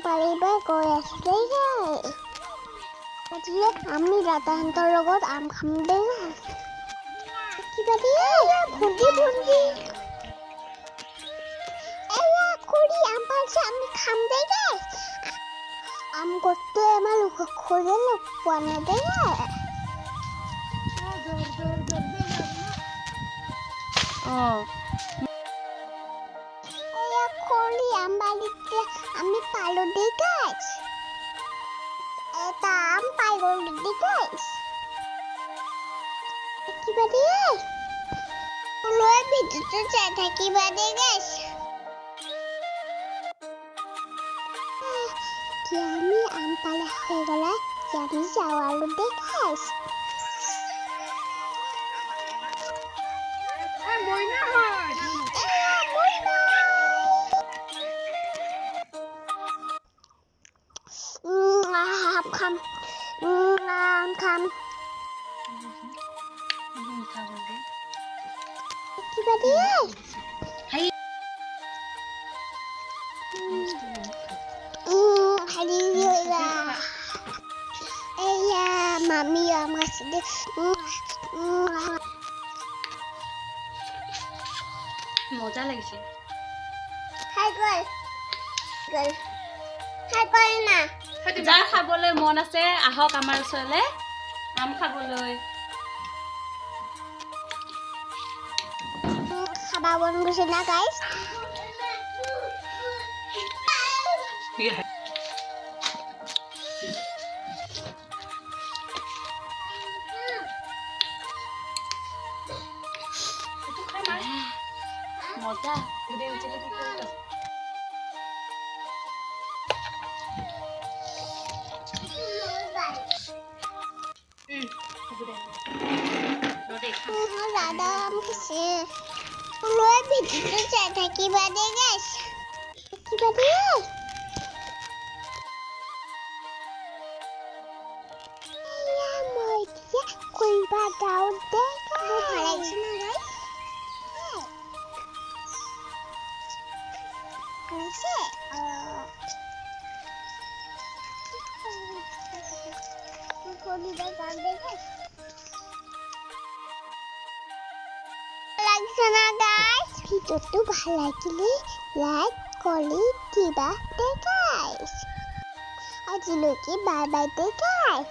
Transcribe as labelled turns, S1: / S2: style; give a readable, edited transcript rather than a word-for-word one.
S1: পাৰিব গৈ আছো দেই গাইছ। আজি আমি দাদাহঁতৰ লগত আম খাম দেই। কিবা দিয়ে ভণ্টি, ভণ্টি, এয়া খুৰী আম পাৰিছে, আমি খাম দেই গাইছ। আম গছটো আমাৰ খুৰীয়ে লগ পোৱা নাই দেই। এয়া খুৰী আম বাৰীতে আমি পালো দেই গাইছ। এটা আম পাই গ'লো দেই গাইছ। কিবা দিয়ে লৈ ভিডিঅ'টো চাই থাকিবা দেই গাইছ। এতিয়া আমি আম পালে হৈ গ'লে আমি যাওঁ আৰু দেই গাইছ। এয়া মইনা। আম খাম, আম খাম। কিবা দিয়ে হেৰি এয়া মামী আম আছে দেই।
S2: মজা লাগিছে।
S1: খাই গ'ল গ'ল, খাই গ'ল না।
S2: যাৰ খাবলৈ মন আছে, আহক আমাৰ ওচৰলৈ আম খাবলৈ।
S1: খাবা মন গৈছে না গাইছ?
S2: মজা।
S1: দাদা আম খাইছে। লৈ ভিডিঅ'টো চাই থাকিবা দেই গাইছ। কিবা দেই এয়া মই এতিয়া কৰিব যাওঁ দেই। মোৰ ভাল লাগিছে না গাইছ? ভাল লাগিছে। কৰিব যাওঁ দেই গাইছ। লাগিছে না গাইছ? ভিডিঅ'টো ভাল লাগিলে লাইক কৰি দিবা দেই গাইছ। আজিলৈকে বাই বাই দেই গাইছ।